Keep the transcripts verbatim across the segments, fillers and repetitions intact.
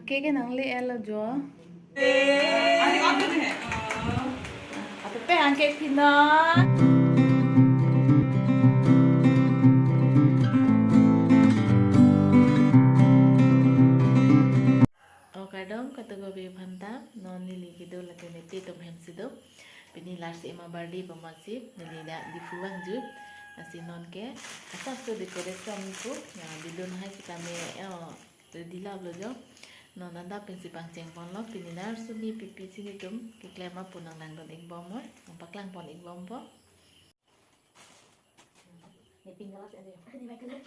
Cake ke nangle-etlo jo. Ape pe hang cake phi na. O kardom katuko bi phanta, non neli kedo lake nete atum hem si do. Pini Larsi ema birthday pamatsi, neli dak Diphu vangju. Lasi non ke asap so decoration pu, ya, balloon hai kita me, ya, ready laplo jo. Non adap pensi pangcheng ponlo, pini Larsi mi pipi si netum keklem apu nang langdun ikbom mo, nang paklang pon ikbom po. Ne pink color si ante. Ini baik color.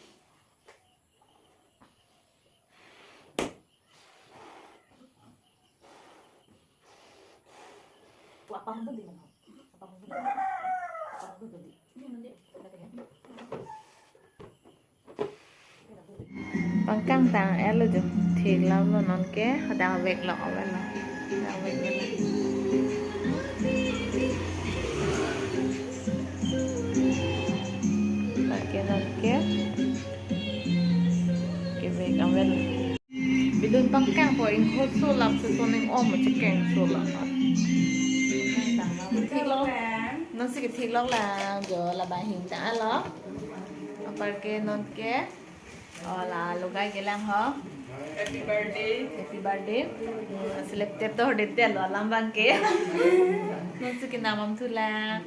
Wah, apa pun di mana? Apa pun di? Apa pun di? Ini nanti. Pangkang tang-etlo jo, thik laplo non ke, hadak vek lok avetlo. Hadak vek lok. Lake non ke, kevek avetlo. Balloon pangkang po, ingho so lap si soning om chekeng so lap. Thik lok. Non si kethik lok lang jo, labang hing tang-etlo. Apar ke non ke. O la lugai kelang ho. Happy birthday. Happy birthday. Hmm, selected to detail lo alam bang ke. Non si kenam am thulang.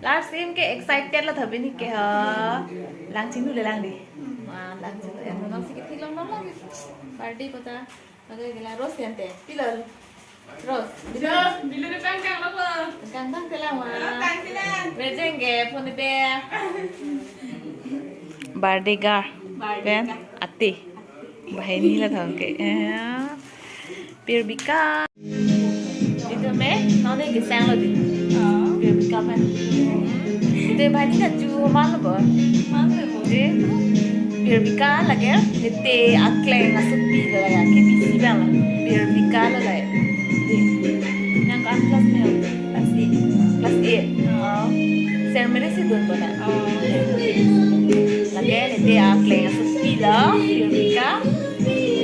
Larsi ke excited lo tha pini ke ho. Lang chinglu le lang di. Ah, lang chinglu. Non si kethik lok non lang. Birthday kota. Oke, gila Rose ante. Pilal. Rose. Rose, balloon pangkang lok. Kang tang telang ma. Kang telang. Rejeng ke phone de. Birthday girl. Birthday girl. Pen ati. Bahini la thang ke. Eh. Pirbika. Itu me, none ke sang lo di. Oh. Pirbika pen. Itu bahini kan ju mal bo. Mal bo. Di. Pirbika lake, nete akleng asopi lo ya, ke bisi bang lo. Pirbika lo la. Di. Nang ko-an class me? Class eight. Class eight. Oh. Saint Mary si dun bo na. Oh. Lake, nete akleng asopi lo, Pirbika.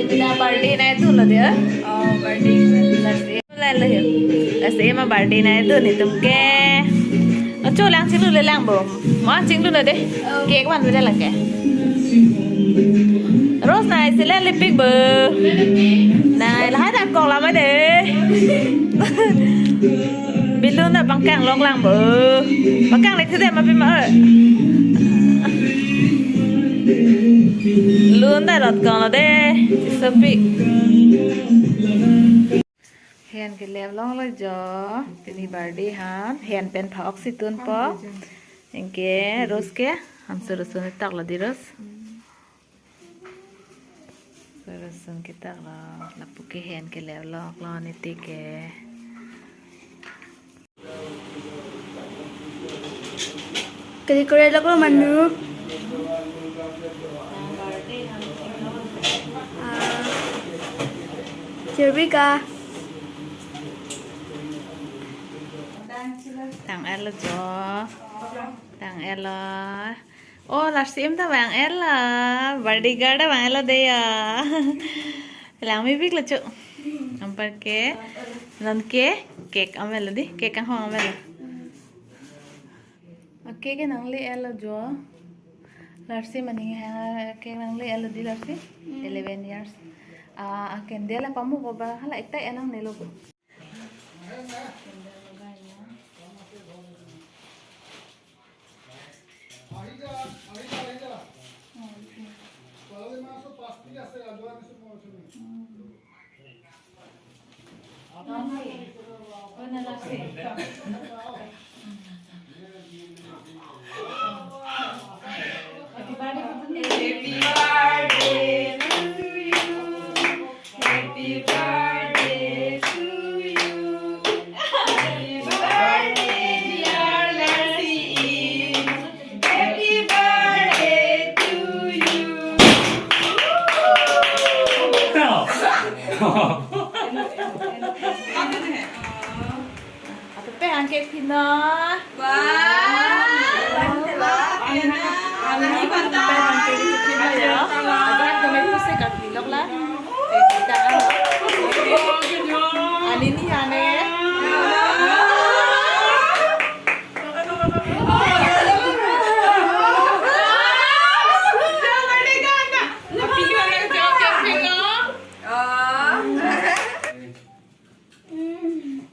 Neta birthday nai dun lo de. Oh, birthday. Class eight. Lalo ya. Lasi ema birthday nai dun netum ke. Acho lang chinglu le lang bo. Ma chinglu na de. Cake van beda lang ke. Rose nai si le lipik bo. Nai lahai dak kok lama de. Balloon ta pangkang lok lang bo. Pangkang lek thede ma pi ma. Balloon ta lot kong lo de. Sopik. Hen kelep longlo jo, pini birthday han, hen pen pha-ok si tun po. Anke Rose ke, hamso Rose ne taklo di Rose. So Rose ke taklo, lapu ke hen kelep longlo nete ke. Kali kore lok lo manu. Ah, Pirbika. Tang-etlo jo. Tang-etlo. Oh, Larsi em ta vang-etlo. Birthday girl ta vang-etlo de ya. Lang mepik lo cho. Anparke. Non ke. Cake ametlo di. Cake kanghon ametlo. Cake ke nangle-etlo jo. Larsi mane ha cake nangle-etlo di Larsi. Hmm. Eleven years. Ah, a candle pamu ko ba hala ekta enangnelo ko. Happy birthday to you. Happy birthday to you. Happy birthday, dear Larsi. Happy birthday to you. Ape hang cake phi na. Wah. Ape hang cake phi na ya. Agar kami puse kat pilok la. Kita Nini hane.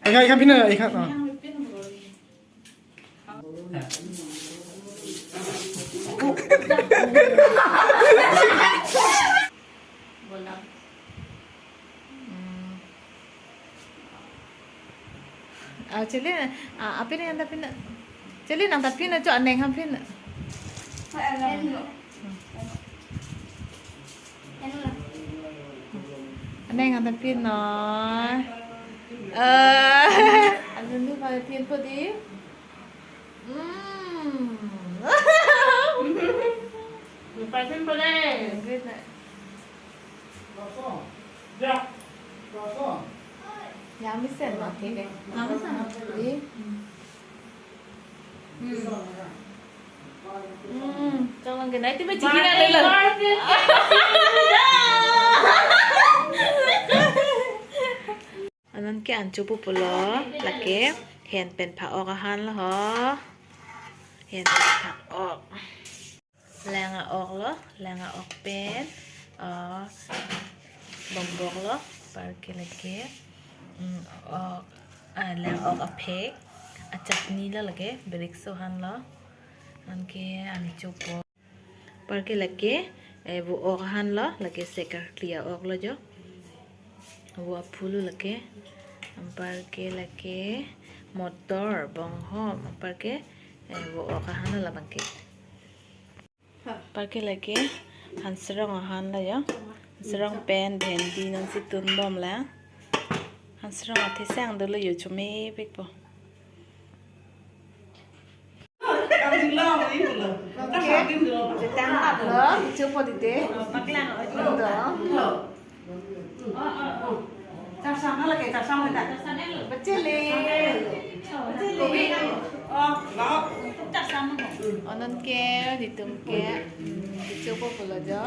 Eka, eka, pina, eka, ah. Ah, chili, ah, apin nangtapin. Chili nangtapin cho, aneng apin. Aneng nangtapin noi. Eh, aneng nangtapin po di. Hmm. Pasin po deh. Good night. Ya, mesen ma, okay, okay. Di. Hmm. Hmm, chong lang kenai, tiba chikina lelo. Anonke an chopo pulo, lake hen pen pha-ok ahan lo ho. Hen pen pha-ok. Lang a-ok lo, lang a-ok pen, ah, bongbok lo, anparke lake, mm, ok, ah, lang ok aphek, achutney lo lake, birikso ahan lo, anke an chopo. Anparke lake, eh, vo-ok ahan lo, lake sekarkli a-ok lo jo. Vo aphu lo lake, anparke lake, motor, bonghom, anparke, eh, vo-ok ahan lo labangke. Anparke lake, hansrong ahan lo jo. Hansrong pen, bhendi non si tunbom la. Hansrong athe sang dolo jo, chomepik po. Tang lo, chopo tite. Paklang, paklang. Bachele. Bachele. Anonke, nitum ke, mm, chopo pulo jo.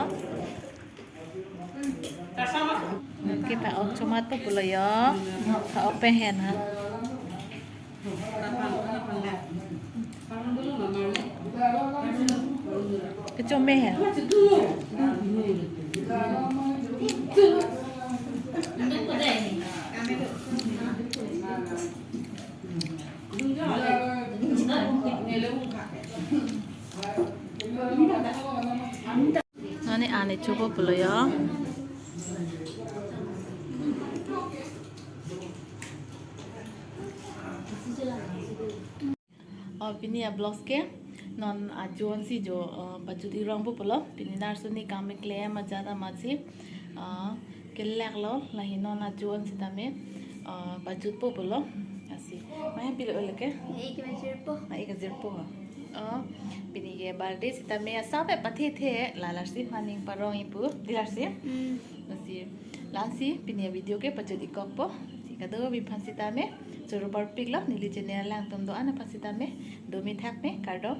Anonke pha-ok chomat po pulo jo. Pha-ok pen hen ha. Kechome hen. Nani an chopo pulo jo. Oh, pini a-vlogs ke non ajo ansi jo, eh, pajut-i rong po pulo. Pini narso ni kam keklem ajat amatsi, eh, kelak lo, lahi non ajo an sitame, eh, pajut po pulo. Lasi, maya pilo lake? Ek bajir po. Ah, ek bajir po. Oh, pini ke birthday sitame asap e pathe the, la lasi maning parong-i pu, di lasi. Hmm. Lasi, lasi pini video ke pajut-i kok po. Lasi kadokave aphan sitame, choro parpik lo, neli channel langtum do-an aphan sitame, domi thak me, kardom.